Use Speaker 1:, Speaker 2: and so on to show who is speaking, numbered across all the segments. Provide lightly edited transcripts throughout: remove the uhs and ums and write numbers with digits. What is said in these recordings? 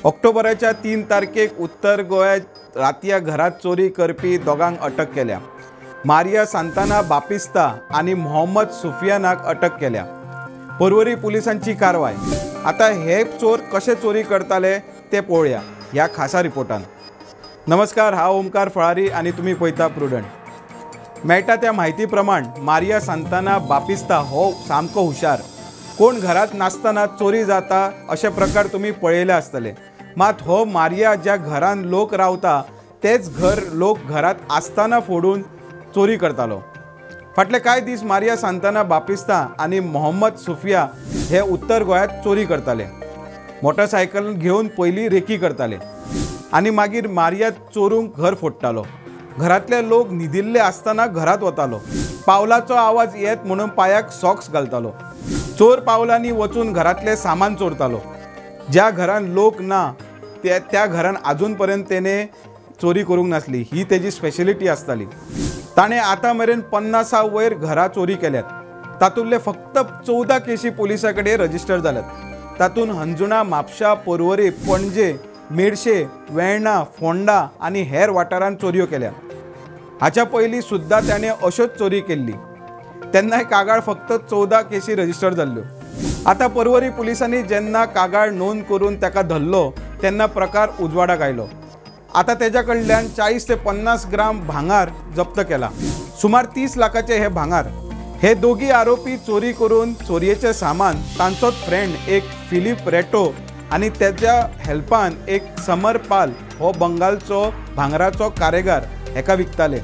Speaker 1: ऑक्टोबराच्या 3 तारखेक उत्तर गोंयांत रातया घरात चोरी करपी दोगांक अटक केल्या. मारिया सांताना बापिस्ता आनी मोहम्मद सुफियानाक अटक केल्या. पर्वरी पुलिसांची कारवाय. आता हे चोर कशे चोरी करताले ते पळोवया ह्या खासा रिपोर्टान. नमस्कार, हांव ओमकार फळारी आनी तुमी पळयता प्रुडंट. मेळटा त्या म्हायती प्रमाण मारिया सांताना बापिस्ता हो सामको हुशार. कोण घरात नासतना चोरी जाता अशे प्रकार तुमी पळयले आसतले. मात हो मारिया ज्या घरान लोक रावता तेच घर लोक घरात आसतना फोडून चोरी करतालो. फाटले कांय दीस मारिया सांताना बापिस्ता आनी मोहम्मद सुफिया हे उत्तर गोंयांत चोरी करताले. मोटरसायकल घेवन पयलीं रेकी करताले आनी मागीर मारिया चोरूंक घर फोडटालो. घरांतले लोक न्हिदिल्ले आसतना घरांत वतालो. पावलाचो आवाज येत म्हणून पांयाक सॉक्स घालतालो. चोर पावलांनी वचून घरांतलें सामान चोरतालो. ज्या घरान लोक ना त्या घरान आजून पर्यंत तेणे चोरी करूंक नासली, ही तेजी स्पेशलिटी आसताली. ताणें आतां मेरेन 50 वयर घरां चोरी केल्यात. तातूंतले फक्त 14 केशी पुलिसां कडेन रजिस्टर जाल्यात. तातूंत हंजुणा, म्हापशा, पर्वरी, पणजे, मेडशे, वेर्णा, फोंडा आनी हेर वाठारांत चोरयो केल्या. हाच्या पयलीं सुद्दां ताणें अश्योच चोरी केल्ली. तेन्नाय कागाळ फक्त 14 केशी रजिस्टर जाल्ल्यो. आतां पर्वरी पुलिसांनी जेन्ना कागाळ नोंद करून ताका धरलो तेन्ना प्रकार उजवाडाक आयलो. आतां तेज्या कडल्यान 40 ते 50 ग्राम भांगार जप्त केला. सुमार 30 लाखाचे हे भांगार. हे दोगी आरोपी चोरी करून चोरयेचें सामान तांचोच फ्रेंड एक फिलीप रेटो आनी तेज्या हेल्पान एक समर पाल हो बंगालचो भांगराचो कारेगार हेका विकताले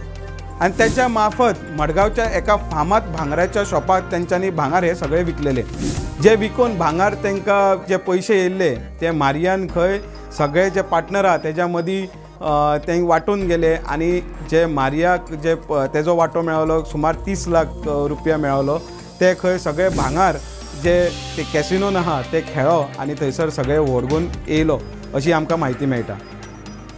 Speaker 1: आनी तेच्या मार्फत मडगांवच्या एका फामाद भांगराच्या शॉपाक तेंच्यांनी भांगार हे सगळे विकलेले. जे विकून भांगार तांकां जे पयशे येयल्ले ते मारियान खंय सगळे जे पार्टनर आहा तेज्या मदीं ते वांटून गेले आनी जे मारियाक जे तेजो वांटो मेळलो सुमार 30 लाख रुपया मेळलो. ते खंय सगळे भांगार जे ते कॅसिनोन आहा ते खेळो आनी थंयसर सगळे व्हरगून येयलो अशी आमकां म्हायती मेळटा.